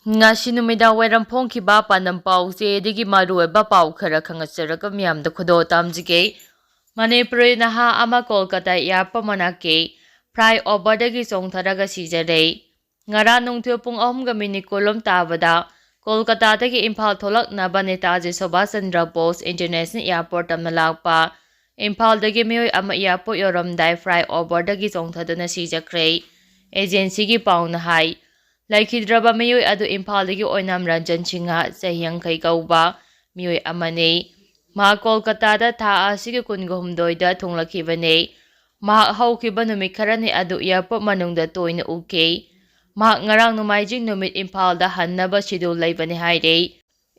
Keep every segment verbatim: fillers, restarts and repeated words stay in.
ꯉꯁꯤ ꯅꯨꯃꯤꯗꯥꯡ ꯋꯥꯏꯔꯝ ꯐꯣꯡꯈꯤꯕ ꯄꯥꯟꯗꯝ ꯄꯥꯎꯆꯦꯗꯒꯤ ꯃꯔꯨꯑꯣꯏꯕ ꯄꯥꯎ ꯈꯔ ꯈꯪꯍꯟꯖꯔꯒ ꯃꯤꯌꯥꯝꯗ ꯈꯨꯗꯣꯜ ꯇꯝꯖꯒꯦ꯫ ꯃꯅꯤꯄꯨꯔꯤ ꯅꯍꯥ ꯑꯃ ꯀꯣꯜꯀꯇꯥ ꯑꯦꯌꯥꯔꯄꯣꯔꯠ ꯃꯅꯥꯛꯀꯤ ꯐ꯭ꯂꯥꯏ ꯑꯣꯚꯔꯗꯒꯤ ꯆꯣꯡꯊꯔꯒ ꯁꯤꯖꯔꯦ꯫ ꯉꯔꯥꯡ ꯅꯨꯡꯊꯤꯜ ꯄꯨꯡ ꯑꯍꯨꯝꯒ ꯃꯤꯅꯤꯠ ꯀꯨꯟꯂꯣꯝ ꯇꯥꯕꯗ ꯀꯣꯜꯀꯇꯥꯗꯒꯤ ꯏꯝꯐꯥꯜ ꯊꯣꯛꯂꯛꯅꯕ ꯅꯦꯇꯥꯖꯤ ꯁꯨꯚꯥꯁ ꯆꯟꯗ꯭ꯔ ꯕꯣꯁ ꯏꯟꯇꯔꯅꯦꯁꯅꯦꯜ ꯑꯦꯌꯥꯔꯄꯣꯔꯠ ꯇꯝꯅ ꯂꯥꯛꯄ ꯏꯝꯐꯥꯜꯗꯒꯤ ꯃꯤꯑꯣꯏ ꯑꯃ ꯑꯦꯌꯥꯔꯄꯣꯔꯠ ꯌꯧꯔꯝꯗꯥꯏ ꯐ꯭ꯂꯥꯏ ꯑꯣꯚꯔꯗꯒꯤ ꯆꯣꯡꯊꯗꯨꯅ ꯁꯤꯖꯈ꯭ꯔꯦ꯫ ꯑꯦꯖꯦꯟꯁꯤꯒꯤ ꯄꯥꯎꯅ ꯍꯥꯏ, ꯂꯩꯈꯤꯗ꯭ꯔꯕ ꯃꯤꯑꯣꯏ ꯑꯗꯨ ꯏꯝꯐꯥꯜꯗꯒꯤ ꯑꯣꯏꯅꯥꯝ ꯔꯟꯖꯟ ꯁꯤꯡꯍ, ꯆꯍꯤ ꯌꯥꯡꯈꯩ ꯀꯧꯕ ꯃꯤꯑꯣꯏ ꯑꯃꯅꯤ꯫ ꯃꯍꯥꯛ ꯀꯣꯜꯀꯇꯥꯗ ꯊꯥ ꯑꯁꯤꯒꯤ ꯀꯨꯟꯒ ꯍꯨꯝꯗꯣꯏꯗ ꯊꯨꯡꯂꯈꯤꯕꯅꯤ꯫ ꯃꯍꯥꯛ ꯍꯧꯈꯤꯕ ꯅꯨꯃꯤꯠ ꯈꯔꯅꯤ ꯑꯗꯨ ꯑꯦꯌꯥꯔꯄꯣꯔꯠ ꯃꯅꯨꯡꯗ ꯇꯣꯏꯅ ꯎꯈꯤ꯫ ꯃꯍꯥꯛ ꯉꯔꯥꯡ ꯅꯣꯡꯃꯥꯏꯖꯤꯡ ꯅꯨꯃꯤꯠ ꯏꯝꯐꯥꯜꯗ ꯍꯟꯅꯕ ꯁꯤꯗꯨꯜ ꯂꯩꯕꯅꯤ ꯍꯥꯏꯔꯤ꯫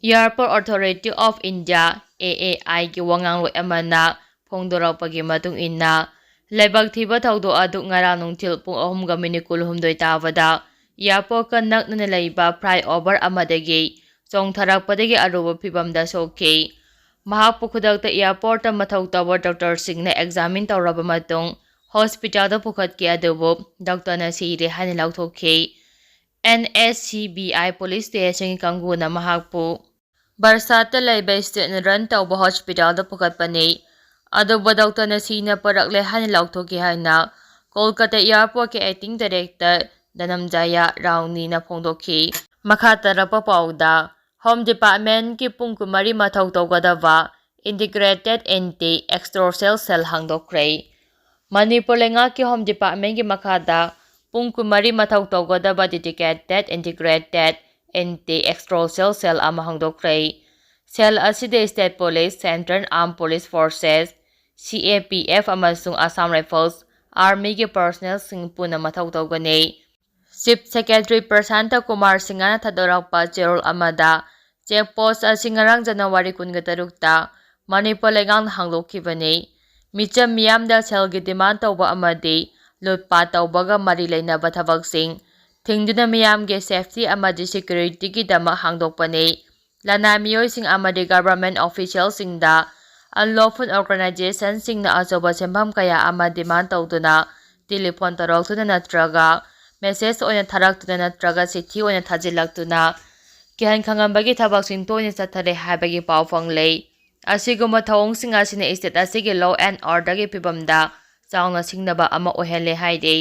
Airport Authority of India, A A I, ꯒꯤ ꯋꯥꯉꯥꯡꯂꯣꯏ ꯑꯃꯅ ꯐꯣꯡꯗꯣꯔꯛꯄꯒꯤ ꯃꯇꯨꯡ ꯏꯟꯅ, ꯂꯥꯏꯕꯛ ꯊꯤꯕ ꯊꯧꯗꯣꯛ ꯑꯗꯨ ꯉꯔꯥꯡ ꯅꯨꯡꯊꯤꯜ ꯄꯨꯡ ꯑꯍꯨꯝꯒ ꯃꯤꯅꯤꯠ ꯀꯨꯟꯍꯨꯝꯗꯣꯏ ꯇꯥꯕꯗ ꯑꯦꯌꯥꯔꯄꯣꯔꯠꯀ ꯅꯛꯅꯅ ꯂꯩꯕ ꯐ꯭ꯂꯥꯏ ꯑꯣꯚꯔ ꯑꯃꯗꯒꯤ ꯆꯣꯡꯊꯔꯛꯄꯗꯒꯤ ꯑꯔꯨꯕ ꯐꯤꯚꯝꯗ ꯁꯣꯛꯈꯤ꯫ ꯃꯍꯥꯛꯄꯨ ꯈꯨꯗꯛꯇ ꯑꯦꯌꯥꯔꯄꯣꯔꯠꯇ ꯃꯊꯧ ꯇꯧꯕ ꯗꯣꯛꯇꯔꯁꯤꯡꯅ ꯑꯦꯛꯖꯥꯃꯤꯟ ꯇꯧꯔꯕ ꯃꯇꯨꯡ ꯍꯣꯁꯄꯤꯇꯥꯜꯗ ꯄꯨꯈꯠꯈꯤ, ꯑꯗꯨꯕꯨ ꯗꯣꯛꯇꯔꯅ ꯁꯤꯔꯦ ꯍꯥꯏꯅ ꯂꯥꯎꯊꯣꯛꯈꯤ꯫ N S C B I police ꯁ꯭ꯇꯦꯁꯟꯒꯤ ꯀꯥꯡꯕꯨꯅ ꯃꯍꯥꯛꯄꯨ ꯕꯔꯁꯥꯠꯇ ꯂꯩꯕ ꯁ꯭ꯇꯦꯠꯅ ꯔꯟ ꯇꯧꯕ ꯍꯣꯁꯄꯤꯇꯥꯜꯗ ꯄꯨꯈꯠꯄꯅꯤ, ꯑꯗꯨꯕꯨ ꯗꯣꯛꯇꯔꯅ ꯁꯤꯅ ꯄꯨꯔꯛꯂꯦ ꯍꯥꯏꯅ ꯂꯥꯎꯊꯣꯛꯈꯤ ꯍꯥꯏꯅ ꯀꯣꯜꯀꯇꯥ ꯑꯦꯌꯥꯔꯄꯣꯔꯠꯀꯤ ꯑꯦꯛꯇꯤꯡ ꯗꯥꯏꯔꯦꯛꯇꯔ ꯙꯅꯝꯖꯌ ꯔꯥꯎꯅꯤꯅ ꯐꯣꯡꯗꯣꯛꯈꯤ꯫ ꯃꯈꯥ ꯇꯥꯔꯛꯄ ꯄꯥꯎꯗ, ꯍꯣꯝ ꯗꯤꯄꯥꯔꯠꯃꯦꯟꯠꯀꯤ ꯄꯨꯡ ꯀꯨꯟꯃꯔꯤ ꯃꯊꯧ ꯇꯧꯒꯗꯕ ꯏꯟꯇꯤꯒ꯭ꯔꯦꯇꯦꯗ ꯑꯦꯟꯇꯤ ꯑꯦꯛꯁꯇꯣꯔꯁꯦꯜ ꯁꯦꯜ ꯍꯥꯡꯗꯣꯛꯈ꯭ꯔꯦ꯫ ꯃꯅꯤꯄꯨꯔ ꯂꯩꯉꯥꯛꯀꯤ ꯍꯣꯝ ꯗꯤꯄꯥꯔꯠꯃꯦꯟꯠꯀꯤ ꯃꯈꯥꯗ ꯄꯨꯡ ꯀꯨꯟꯃꯔꯤ ꯃꯊꯧ ꯇꯧꯒꯗꯕ dedicated integrated anti extortion cell ꯑꯃ ꯍꯥꯡꯗꯣꯛꯈ꯭ꯔꯦ꯫ ꯁꯦꯜ ꯑꯁꯤꯗ state police, central armed police forces, C A P F, ꯑꯃꯁꯨꯡ ꯑꯁꯥꯝ ꯔꯥꯏꯐꯜꯁ, ꯑꯥꯔꯃꯤꯒꯤ ꯄꯔꯁꯅꯦꯜꯁꯤꯡ ꯄꯨꯟꯅ ꯃꯊꯧ ꯇꯧꯒꯅꯤ꯫ ꯆꯤꯐ ꯁꯦꯀ꯭ꯔꯦꯇꯔꯤ ꯄ꯭ꯔꯁꯥꯟꯇ ꯀꯨꯃꯥꯔ ꯁꯤꯡꯍꯅ ꯊꯥꯗꯣꯔꯛꯄ ꯆꯦꯔꯣꯜ ꯑꯃꯗ, ꯆꯦꯛ ꯄꯣꯁ ꯑꯁꯤ ꯉꯔꯥꯡ ꯖꯅꯋꯥꯔꯤ ꯀꯨꯟꯒ ꯇꯔꯨꯛꯇ ꯃꯅꯤꯄꯨꯔ ꯂꯩꯉꯥꯛꯅ ꯍꯥꯡꯗꯣꯛꯈꯤꯕꯅꯤ꯫ ꯃꯤꯆꯝ ꯃꯤꯌꯥꯝꯗ ꯁꯦꯜꯒꯤ ꯗꯤꯃꯥꯟ ꯇꯧꯕ ꯑꯃꯗꯤ ꯂꯨꯠꯄꯥꯠ ꯇꯧꯕꯒ ꯃꯔꯤ ꯂꯩꯅꯕ ꯊꯕꯛꯁꯤꯡ ꯊꯤꯡꯗꯨꯅ ꯃꯤꯌꯥꯝꯒꯤ ꯁꯦꯐꯇꯤ ꯑꯃꯗꯤ ꯁꯦꯀ꯭ꯌꯨꯔꯤꯇꯤꯒꯤꯗꯃꯛ ꯍꯥꯡꯗꯣꯛꯄꯅꯤ꯫ ꯂꯅꯥꯏ ꯃꯤꯑꯣꯏꯁꯤꯡ ꯑꯃꯗꯤ ꯒꯚꯔꯟꯃꯦꯟꯠ ꯑꯣꯐꯤꯁꯤꯌꯦꯜꯁꯤꯡꯗ ꯑꯟꯂꯣꯐꯨꯜ ꯑꯣꯔꯒꯅꯥꯏꯖꯦꯁꯟꯁꯤꯡꯅ ꯑꯆꯧꯕ ꯁꯦꯟꯐꯝ ꯀꯌꯥ ꯑꯃ ꯗꯤꯃꯥꯟ ꯇꯧꯗꯨꯅ ꯇꯦꯂꯤꯐꯣꯟ ꯇꯧꯔꯛꯇꯨꯅ ꯅꯠꯇ꯭ꯔꯒ ꯃꯦꯁꯦꯖ ꯑꯣꯏꯅ ꯊꯥꯔꯛꯇꯨꯅ ꯅꯠꯇ꯭ꯔꯒ ꯆꯤꯊꯤ ꯑꯣꯏꯅ ꯊꯥꯖꯤꯜꯂꯛꯇꯨꯅ ꯀꯤꯍꯟ ꯈꯪꯍꯟꯕꯒꯤ ꯊꯕꯛꯁꯤꯡ ꯇꯣꯏꯅ ꯆꯠꯊꯔꯦ ꯍꯥꯏꯕꯒꯤ ꯄꯥꯎ ꯐꯪꯂꯦ꯫ ꯑꯁꯤꯒꯨꯝꯕ ꯊꯧꯑꯣꯡꯁꯤꯡ ꯑꯁꯤꯅ state ꯑꯁꯤꯒꯤ law and orderꯒꯤ ꯐꯤꯕꯝꯗ ꯆꯥꯎꯅ ꯁꯤꯡꯅꯕ ꯑꯃ ꯑꯣꯏꯍꯜꯂꯦ ꯍꯥꯏꯔꯤ꯫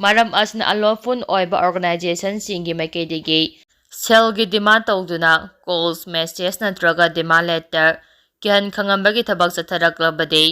ꯃꯔꯝ ꯑꯁꯤꯅ unlawful ꯑꯣꯏꯕ organizationꯁꯤꯡꯒꯤ ꯃꯥꯏꯀꯩꯗꯒꯤ ꯁꯦꯜꯒꯤ demand ꯇꯧꯗꯨꯅ calls, message ꯅꯠꯇ꯭ꯔꯒ demand letter ꯀꯤꯍꯟ ꯈꯪꯍꯟꯕꯒꯤ ꯊꯕꯛ ꯆꯠꯊꯔꯛꯂꯕꯗꯤ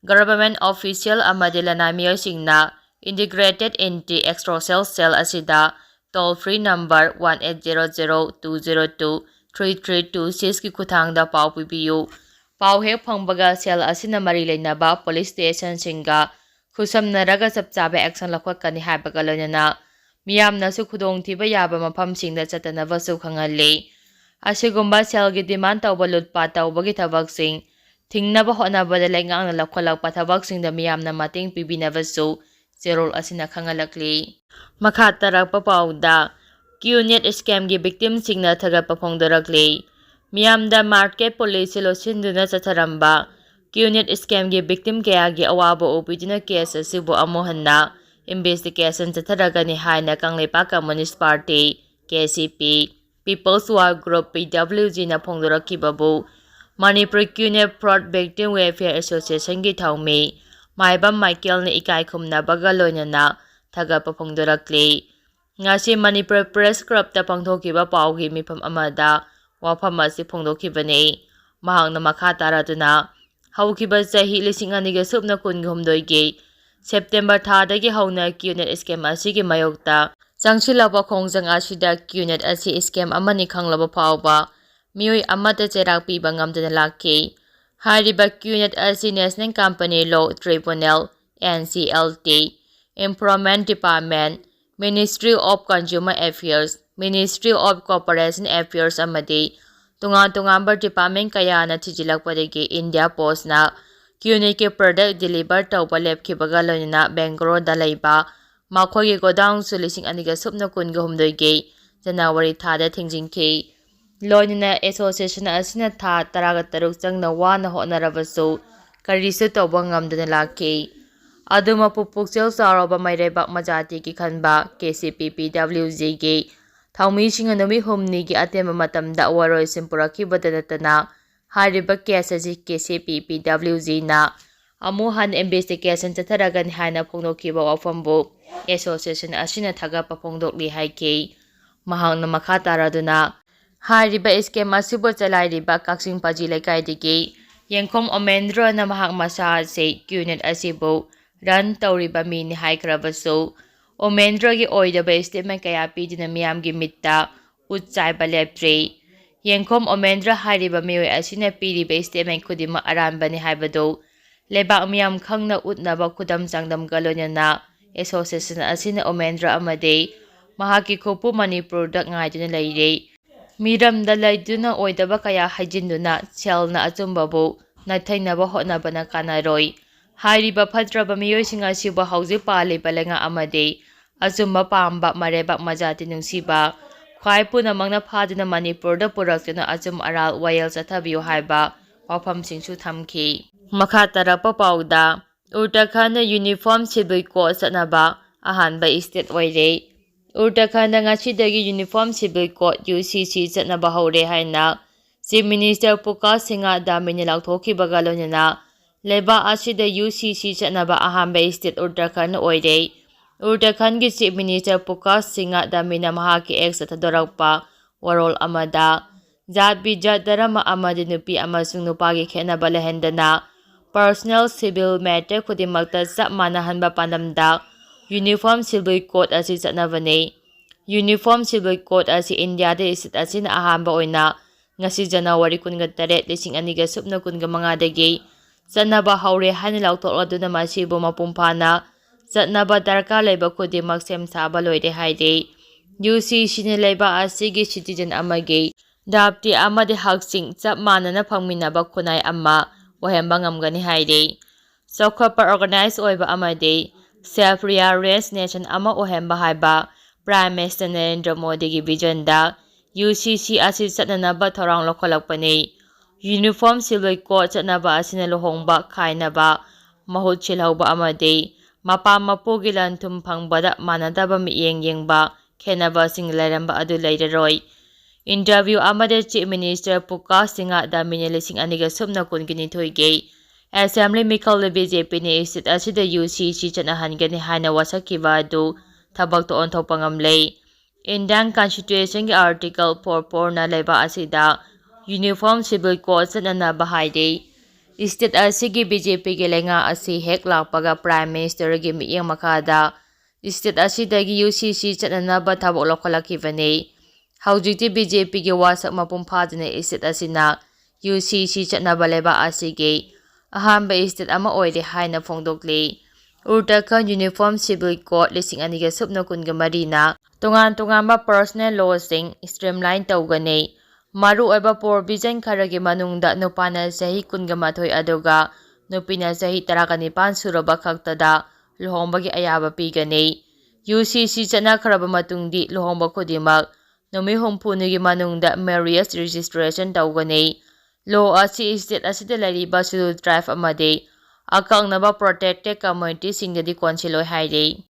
government official ꯑꯃꯗꯤ ꯂꯅꯥꯏ ꯃꯤꯑꯣꯏꯁꯤꯡꯅ Integrated Anti Extortion Cell ꯑꯁꯤꯗ toll free number one eight zero zero two zero two three three two sixꯀꯤ ꯈꯨꯠꯊꯥꯡꯗ ꯄꯥꯎ ꯄꯤꯕꯤꯌꯨ꯫ ꯄꯥꯎ ꯍꯦꯛ ꯐꯪꯕꯒ cell ꯑꯁꯤꯅ ꯃꯔꯤ ꯂꯩꯅꯕ police stationꯁꯤꯡꯒ ꯈꯨꯠꯁꯝꯅꯔꯒ ꯆꯞ ꯆꯥꯕ action ꯂꯧꯈꯠꯀꯅꯤ ꯍꯥꯏꯕꯒ ꯂꯣꯏꯅꯅ ꯃꯤꯌꯥꯝꯅꯁꯨ ꯈꯨꯗꯣꯡꯊꯤꯕ ꯌꯥꯕ ꯃꯐꯝꯁꯤꯡꯗ ꯆꯠꯇꯅꯕꯁꯨ ꯈꯪꯍꯜꯂꯤ꯫ ꯑꯁꯤꯒꯨꯝꯕ cellꯒꯤ demand ꯇꯧꯕ ꯂꯨꯠꯄ ꯇꯧꯕꯒꯤ ꯊꯕꯛꯁꯤꯡ ꯊꯤꯡꯅꯕ ꯍꯣꯠꯅꯕꯗ ꯂꯩꯉꯥꯛꯅ ꯂꯧꯈꯠꯂꯛꯄ ꯊꯕꯛꯁꯤꯡꯗ ꯃꯤꯌꯥꯝꯅ ꯃꯇꯦꯡ ꯄꯤꯕꯤꯅꯕꯁꯨ ꯆꯦꯔꯣꯜ ꯑꯁꯤꯅ ꯈꯪꯍꯜꯂꯛꯂꯤ꯫ ꯃꯈꯥ ꯇꯥꯔꯛꯄ ꯄꯥꯎꯗ, QNet scamꯒꯤ victimꯁꯤꯡꯅ ꯊꯥꯒꯠꯄ ꯐꯣꯡꯗꯣꯔꯛꯂꯤ꯫ ꯃꯤꯌꯥꯝꯗ market policy ꯂꯣꯠꯁꯤꯟꯗꯨꯅ ꯆꯠꯊꯔꯝꯕ QNet scamꯒꯤ victim ꯀꯌꯥꯒꯤ ꯑꯋꯥꯕ ꯎꯕꯤꯗꯨꯅ case ꯑꯁꯤꯕꯨ ꯑꯃꯨꯛ ꯍꯟꯅ investigation ꯆꯠꯊꯔꯒꯅꯤ ꯍꯥꯏꯅ Kangleipak Communist Party, KCP, People's War Group, PWGꯅ ꯐꯣꯡꯗꯣꯔꯛꯈꯤꯕꯕꯨ Manipur QNet Fraud Victim Welfare Associationꯒꯤ ꯊꯧꯃꯤ ꯃꯥꯏꯕꯝ ꯃꯥꯏꯀꯦꯜꯅ ꯏꯀꯥꯏ ꯈꯨꯝꯅꯕꯒ ꯂꯣꯏꯅꯅ ꯊꯥꯒꯠꯄ ꯐꯣꯡꯗꯣꯔꯛꯂꯤ꯫ ꯉꯁꯤ ꯃꯅꯤꯄꯨꯔ Press Clubꯇ ꯄꯥꯡꯊꯣꯛꯈꯤꯕ ꯄꯥꯎꯒꯤ ꯃꯤꯐꯝ ꯑꯃꯗ ꯋꯥꯐꯝ ꯑꯁꯤ ꯐꯣꯡꯗꯣꯛꯈꯤꯕꯅꯤ꯫ ꯃꯍꯥꯛꯅ ꯃꯈꯥ ꯇꯥꯔꯗꯨꯅ, ꯍꯧꯈꯤꯕ ꯆꯍꯤ ꯂꯤꯁꯤꯡ ꯑꯅꯤꯒ ꯁꯨꯞꯅ ꯀꯨꯟꯒ ꯍꯨꯝꯗꯣꯏꯒꯤ September ꯊꯥꯗꯒꯤ ꯍꯧꯅ QNet scam ꯑꯁꯤꯒꯤ ꯃꯥꯌꯣꯛꯇ ꯆꯪꯁꯤꯜꯂꯕ ꯈꯣꯡꯖꯪ ꯑꯁꯤꯗ QNet ꯑꯁꯤ scam ꯑꯃꯅꯤ ꯈꯪꯂꯕ ꯐꯥꯎꯕ ꯃꯤꯑꯣꯏ ꯑꯃꯠꯇ ꯆꯩꯔꯥꯛ ꯄꯤꯕ ꯉꯝꯗꯅ ꯂꯥꯛꯈꯤ꯫ ꯍꯥꯏꯔꯤꯕ QNet ꯑꯁꯤ National Company Law Tribunal, NCLT, Employment Department, Ministry of Consumer Affairs, Ministry of Corporation Affairs ꯑꯃꯗꯤ ꯇꯣꯉꯥꯟ ꯇꯣꯉꯥꯟꯕ department ꯀꯌꯥꯅ ꯊꯤꯖꯤꯜꯂꯛꯄꯗꯒꯤ India Postꯅ QNetꯀꯤ product deliver ꯇꯧꯕ ꯂꯦꯞꯈꯤꯕꯒ ꯂꯣꯏꯅꯅ Bangaloreꯗ ꯂꯩꯕ ꯃꯈꯣꯏꯒꯤ godownꯁꯨ ꯂꯤꯁꯤꯡ ꯑꯅꯤꯒ ꯁꯨꯞꯅ ꯀꯨꯟꯒ ꯍꯨꯝꯗꯣꯏꯒꯤ January ꯊꯥꯗ ꯊꯤꯡꯖꯤꯟꯈꯤ꯫ ꯂꯣꯏꯅꯅ association ꯑꯁꯤꯅ ꯊꯥ ꯇꯔꯥꯒ ꯇꯔꯨꯛ ꯆꯪꯅ ꯋꯥꯅ ꯍꯣꯠꯅꯔꯕꯁꯨ ꯀꯔꯤꯁꯨ ꯇꯧꯕ ꯉꯝꯗꯅ ꯂꯥꯛꯈꯤ꯫ ꯑꯗꯨꯃꯛꯄꯨ ꯄꯨꯛꯆꯦꯜ ꯆꯥꯎꯔꯕ ꯃꯩꯔꯩꯕꯥꯛ ꯃꯖꯥꯇꯤꯒꯤ ꯈꯟꯕ ꯀꯦ ꯁꯤ ꯄꯤ ꯄꯤ ꯗꯕ꯭ꯂꯤꯎ ꯖꯤꯒꯤ ꯊꯧꯃꯤꯁꯤꯡꯅ ꯅꯨꯃꯤꯠ ꯍꯨꯝꯅꯤꯒꯤ ꯑꯇꯦꯟꯕ ꯃꯇꯝꯗ ꯋꯥꯔꯣꯏꯁꯤꯟ ꯄꯨꯔꯛꯈꯤꯕꯗ ꯅꯠꯇꯅ ꯍꯥꯏꯔꯤꯕ ꯀꯦꯁ ꯑꯁꯤ ꯀꯦ ꯁꯤ ꯄꯤ ꯄꯤ ꯗꯕ꯭ꯂꯤꯎ ꯖꯤꯅ ꯑꯃꯨꯛ ꯍꯟꯅ ꯏꯟꯚꯦꯁꯇꯤꯒꯦꯁꯟ ꯆꯠꯊꯔꯒꯅꯤ ꯍꯥꯏꯅ ꯐꯣꯡꯗꯣꯛꯈꯤꯕ ꯋꯥꯐꯝꯕꯨ ꯑꯦꯁꯣꯁꯤꯌꯦꯁꯟ ꯑꯁꯤꯅ ꯊꯥꯒꯠꯄ ꯐꯣꯡꯗꯣꯛꯂꯤ ꯍꯥꯏꯈꯤ꯫ ꯃꯍꯥꯛꯅ ꯃꯈꯥ ꯇꯥꯔꯗꯨꯅ ꯍꯥꯏꯔꯤꯕ ꯁ꯭ꯀꯦꯝ ꯑꯁꯤꯕꯨ ꯆꯂꯥꯏꯔꯤꯕ ꯀꯛꯆꯤꯡ ꯄꯥꯖꯤ ꯂꯩꯀꯥꯏꯗꯒꯤ ꯌꯦꯡꯈꯣꯝ ꯑꯣꯃꯦꯟꯗ꯭ꯔꯣꯅ ꯃꯍꯥꯛ ꯃꯁꯥ ꯑꯁꯤ ꯀ꯭ꯌꯨꯅꯦꯠ ꯑꯁꯤꯕꯨ ꯔꯟ ꯇꯧꯔꯤꯕ ꯃꯤꯅꯤ ꯍꯥꯏꯈ꯭ꯔꯕꯁꯨ, ꯑꯣꯃꯦꯟꯗ꯭ꯔꯣꯒꯤ ꯑꯣꯏꯗꯕ ꯁ꯭ꯇꯦꯠꯃꯦꯟ ꯀꯌꯥ ꯄꯤꯗꯨꯅ ꯃꯤꯌꯥꯝꯒꯤ ꯃꯤꯠꯇ ꯎꯠ ꯆꯥꯏꯕ ꯂꯦꯞꯇ꯭ꯔꯤ꯫ ꯌꯦꯡꯈꯣꯝ ꯑꯣꯃꯦꯟꯗ꯭ꯔ ꯍꯥꯏꯔꯤꯕ ꯃꯤꯑꯣꯏ ꯑꯁꯤꯅ ꯄꯤꯔꯤꯕ ꯁ꯭ꯇꯦꯠꯃꯦꯟ ꯈꯨꯗꯤꯡꯃꯛ ꯑꯔꯥꯟꯕꯅꯤ ꯍꯥꯏꯕꯗꯨ ꯂꯩꯕꯥꯛ ꯃꯤꯌꯥꯝ ꯈꯪꯅ ꯎꯠꯅꯕ ꯈꯨꯗꯝ ꯆꯥꯡꯗꯝꯒ ꯂꯣꯏꯅꯅ ꯑꯦꯁꯣꯁꯤꯌꯦꯁꯟ ꯑꯁꯤꯅ ꯑꯣꯃꯦꯟꯗ꯭ꯔ ꯑꯃꯗꯤ ꯃꯍꯥꯛꯀꯤ ꯈꯨꯄꯨ ꯃꯅꯤꯄꯨꯔꯗ ꯉꯥꯏꯗꯨꯅ ꯂꯩꯔꯦ꯫ ꯃꯤꯔꯝꯗ ꯂꯩꯗꯨꯅ ꯑꯣꯏꯗꯕ ꯀꯌꯥ ꯍꯩꯖꯤꯟꯗꯨꯅ ꯁꯦꯜꯅ ꯑꯆꯨꯝꯕꯕꯨ ꯅꯥꯊꯩꯅꯕ ꯍꯣꯠꯅꯕꯅ ꯀꯥꯟꯅꯔꯣꯏ꯫ ꯍꯥꯏꯔꯤꯕ ꯐꯠꯇ꯭ꯔꯕ ꯃꯤꯑꯣꯏꯁꯤꯡ ꯑꯁꯤꯕꯨ ꯍꯧꯖꯤꯛ ꯄꯥꯜꯂꯤꯕ ꯂꯩꯉꯥꯛ ꯑꯃꯗꯤ ꯑꯆꯨꯝꯕ ꯄꯥꯝꯕ ꯃꯔꯩꯕꯥꯛ ꯃꯖꯥꯇꯤ ꯅꯨꯡꯁꯤꯕ ꯈ꯭ꯋꯥꯏ ꯄꯨꯝꯅꯃꯛꯅ ꯐꯥꯗꯨꯅ ꯃꯅꯤꯄꯨꯔꯗ ꯄꯨꯔꯛꯇꯨꯅ ꯑꯆꯨꯝ ꯑꯔꯥꯜ ꯋꯥꯌꯦꯜ ꯆꯠꯊꯕꯤꯌꯨ ꯍꯥꯏꯕ ꯋꯥꯐꯝꯁꯤꯡꯁꯨ ꯊꯝꯈꯤ꯫ ꯃꯈꯥ ꯇꯥꯔꯛꯄ ꯄꯥꯎꯗ, ꯎꯠꯇꯔꯈꯟꯗ ꯌꯨꯅꯤꯐꯣꯔꯝ ꯁꯤꯚꯤꯜ ꯀꯣꯗ ꯆꯠꯅꯕ ꯑꯍꯥꯟꯕ ꯁ꯭ꯇꯦꯠ ꯑꯣꯏꯔꯦ꯫ ꯎꯠꯇꯔꯈꯟꯗ ꯉꯁꯤꯗꯒꯤ ꯌꯨꯅꯤꯐꯣꯔꯝ ꯁꯤꯚꯤꯜ ꯀꯣꯗ, ꯌꯨ ꯁꯤ ꯁꯤ, ꯆꯠꯅꯕ ꯍꯧꯔꯦ ꯍꯥꯏꯅ ꯆꯤꯐ ꯃꯤꯅꯤꯁꯇꯔ ꯄꯨꯀꯥꯁ ꯁꯤꯡꯍ ꯗꯥꯃꯤꯅ ꯂꯥꯎꯊꯣꯛꯈꯤꯕꯒ ꯂꯣꯏꯅꯅ ꯂꯩꯕꯥꯛ ꯑꯁꯤꯗ ꯌꯨ ꯁꯤ ꯁꯤ ꯆꯠꯅꯕ ꯑꯍꯥꯟꯕ ꯁ꯭ꯇꯦꯠ ꯎꯠꯇꯔꯈꯟꯗ ꯑꯣꯏꯔꯦ꯫ ꯎꯠꯇꯔꯈꯟꯗꯒꯤ ꯆꯤꯐ ꯃꯤꯅꯤꯁꯇꯔ ꯄꯨꯀꯥꯁ ꯁꯤꯡꯍ ꯗꯥꯃꯤꯅ ꯃꯍꯥꯛꯀꯤ ꯑꯦꯛꯁꯇ ꯊꯥꯗꯣꯔꯛꯄ ꯋꯥꯔꯣꯜ ꯑꯃꯗ, ꯖꯥꯠ ꯕꯤꯖꯥꯠ, ꯙꯔꯃ ꯑꯃꯗꯤ ꯅꯨꯄꯤ ꯑꯃꯁꯨꯡ ꯅꯨꯄꯥꯒꯤ ꯈꯦꯠꯅꯕ ꯂꯩꯍꯟꯗꯅ ꯄꯔꯁꯣꯅꯦꯜ ꯁꯤꯚꯤꯜ ꯃꯦꯇꯔ ꯈꯨꯗꯤꯡꯃꯛꯇ ꯆꯞ ꯃꯥꯟꯅꯍꯟꯕ ꯄꯥꯟꯗꯝꯗ ꯌꯨꯅꯤꯐꯣꯔꯝ ꯁꯤꯚꯤꯜ ꯀꯣꯗ ꯑꯁꯤ ꯆꯠꯅꯕꯅꯤ꯫ ꯌꯨꯅꯤꯐꯣꯔꯝ ꯁꯤꯚꯤꯜ ꯀꯣꯗ ꯑꯁꯤ ꯏꯟꯗꯤꯌꯥꯗ ꯁ꯭ꯇꯦꯠ ꯑꯁꯤꯅ ꯑꯍꯥꯟꯕ ꯑꯣꯏꯅ ꯉꯁꯤ ꯖꯅꯋꯥꯔꯤ ꯀꯨꯟꯒ ꯇꯔꯦꯠ, ꯂꯤꯁꯤꯡ ꯑꯅꯤꯒ ꯁꯨꯞꯅ ꯀꯨꯟꯒ ꯃꯉꯥꯗꯒꯤ ꯆꯠꯅꯕ ꯍꯧꯔꯦ ꯍꯥꯏꯅ ꯂꯥꯎꯊꯣꯛꯂꯗꯨꯅ ꯃꯁꯤꯕꯨ ꯃꯄꯨꯡ ꯐꯥꯅ ꯆꯠꯅꯕ ꯗꯔꯀꯥꯔ ꯂꯩꯕ ꯈꯨꯗꯤꯡꯃꯛ ꯁꯦꯝ ꯁꯥꯕ ꯂꯣꯏꯔꯦ ꯍꯥꯏꯔꯤ꯫ ꯌꯨ ꯁꯤ ꯁꯤꯅ ꯂꯩꯕꯥꯛ ꯑꯁꯤꯒꯤ ꯁꯤꯇꯤꯖꯟ ꯑꯃꯒꯤ ꯗꯥꯞꯇꯤ ꯑꯃꯗꯤ ꯍꯛꯁꯤꯡ ꯆꯞ ꯃꯥꯟꯅꯅ ꯐꯪꯃꯤꯟꯅꯕ ꯈꯨꯟꯅꯥꯏ ꯑꯃ ꯑꯣꯏꯍꯟꯕ ꯉꯝꯒꯅꯤ ꯍꯥꯏꯔꯤ꯫ ꯆꯥꯎꯈꯠꯄ, ꯑꯣꯔꯒꯅꯥꯏꯖ ꯑꯣꯏꯕ ꯑꯃꯗꯤ ꯁꯦꯜꯐ ꯔꯤꯌꯥꯂꯥꯏꯖ ꯅꯦꯁꯟ ꯑꯃ ꯑꯣꯏꯍꯟꯕ ꯍꯥꯏꯕ ꯄ꯭ꯔꯥꯏꯝ ꯃꯤꯅꯤꯁꯇꯔ ꯅꯔꯦꯟꯗ꯭ꯔ ꯃꯣꯗꯤꯒꯤ ꯚꯤꯖꯟꯗ ꯌꯨ ꯁꯤ ꯁꯤ ꯑꯁꯤ ꯆꯠꯅꯅꯕ ꯊꯧꯔꯥꯡ ꯂꯧꯈꯠꯂꯛꯄꯅꯤ꯫ ꯌꯨꯅꯤꯐꯣꯔꯝ ꯁꯤꯚꯤꯜ ꯀꯣꯗ ꯆꯠꯅꯕ ꯑꯁꯤꯅ ꯂꯨꯍꯣꯡꯕ, ꯈꯥꯏꯅꯕ, ꯃꯍꯨꯠ ꯁꯤꯜꯍꯧꯕ ꯑꯃꯗꯤ ꯃꯄꯥ ꯃꯄꯨꯒꯤ ꯂꯟ ꯊꯨꯝ ꯐꯪꯕꯗ ꯃꯥꯟꯅꯗꯕ ꯃꯤꯠꯌꯦꯡ ꯌꯦꯡꯕ ꯈꯦꯠꯅꯕꯁꯤꯡ ꯂꯩꯔꯝꯕ ꯑꯗꯨ ꯂꯩꯔꯔꯣꯏ꯫ Interview ꯑꯃꯗ Chief Minister ꯄꯨꯀꯥ ꯁꯤꯡꯍ ꯗꯥꯃꯤꯅꯤ ꯂꯤꯁꯤꯡ ꯑꯅꯤꯒ ꯁꯨꯞꯅ ꯀꯨꯟꯒ ꯅꯤꯊꯣꯏꯒꯤ Assembly ꯃꯤꯈꯜꯗ BJPꯅ state ꯑꯁꯤꯗ UCC ꯆꯠꯅꯍꯟꯒꯅꯤ ꯍꯥꯏꯅ ꯋꯥꯁꯛꯈꯤꯕ ꯑꯗꯨ ꯊꯕꯛꯇ ꯑꯣꯟꯊꯣꯛꯄ ꯉꯝꯂꯦ꯫ Indian Constitutionꯒꯤ Article four fourꯅ ꯂꯩꯕꯥꯛ ꯑꯁꯤꯗ Uniform Civil Code ꯆꯠꯅꯅꯕ ꯍꯥꯏꯔꯤ꯫ State ꯑꯁꯤꯒꯤ BJPꯒꯤ ꯂꯩꯉꯥꯛ ꯑꯁꯤ ꯍꯦꯛ ꯂꯥꯛꯄꯒ Prime Ministerꯒꯤ ꯃꯤꯠꯌꯦꯡ ꯃꯈꯥꯗ state ꯑꯁꯤꯗꯒꯤ UCC ꯆꯠꯅꯅꯕ ꯊꯕꯛ ꯂꯧꯈꯠꯂꯛꯈꯤꯕꯅꯤ꯫ ꯍꯧꯖꯤꯛꯇꯤ BJPꯒꯤ ꯋꯥꯁꯛ ꯃꯄꯨꯡ ꯐꯥꯗꯨꯅ state ꯑꯁꯤꯅ UCC ꯆꯠꯅꯕ ꯂꯩꯕꯥꯛ ꯑꯁꯤꯒꯤ ꯑꯍꯥꯟꯕ state ꯑꯃ ꯑꯣꯏꯔꯦ ꯍꯥꯏꯅ ꯐꯣꯡꯗꯣꯛꯂꯤ꯫ Uttarakhand Uniform Civil Code ꯂꯤꯁꯤꯡ ꯑꯅꯤꯒ ꯁꯨꯞꯅ ꯀꯨꯟꯒ ꯃꯔꯤꯅ ꯇꯣꯉꯥꯟ ꯇꯣꯉꯥꯟꯕ personal lawꯁꯤꯡ streamline ꯇꯧꯒꯅꯤ꯫ ꯃꯔꯨꯑꯣꯏꯕ provision ꯈꯔꯒꯤ ꯃꯅꯨꯡꯗ ꯅꯨꯄꯥꯅ ꯆꯍꯤ ꯀꯨꯟꯒ ꯃꯥꯊꯣꯏ ꯑꯗꯨꯒ ꯅꯨꯄꯤꯅ ꯆꯍꯤ ꯇꯔꯥꯒ ꯅꯤꯄꯥꯟ ꯁꯨꯔꯕ ꯈꯛꯇꯗ ꯂꯨꯍꯣꯡꯕꯒꯤ ꯑꯌꯥꯕ ꯄꯤꯒꯅꯤ꯫ UCC ꯆꯠꯅꯈ꯭ꯔꯕ ꯃꯇꯨꯡꯗꯤ ꯂꯨꯍꯣꯡꯕ ꯈꯨꯗꯤꯡꯃꯛ ꯅꯨꯃꯤꯠ ꯍꯨꯝꯐꯨꯅꯤꯒꯤ ꯃꯅꯨꯡꯗ marriage registration ꯇꯧꯒꯅꯤ꯫ Law ꯑꯁꯤ state ꯑꯁꯤꯗ ꯂꯩꯔꯤꯕ Scheduled Tribe ꯑꯃꯗꯤ ꯑꯀꯛꯅꯕ protected communityꯁꯤꯡꯗꯗꯤ ꯀꯣꯟꯁꯤꯜꯂꯣꯏ ꯍꯥꯏꯔꯤ꯫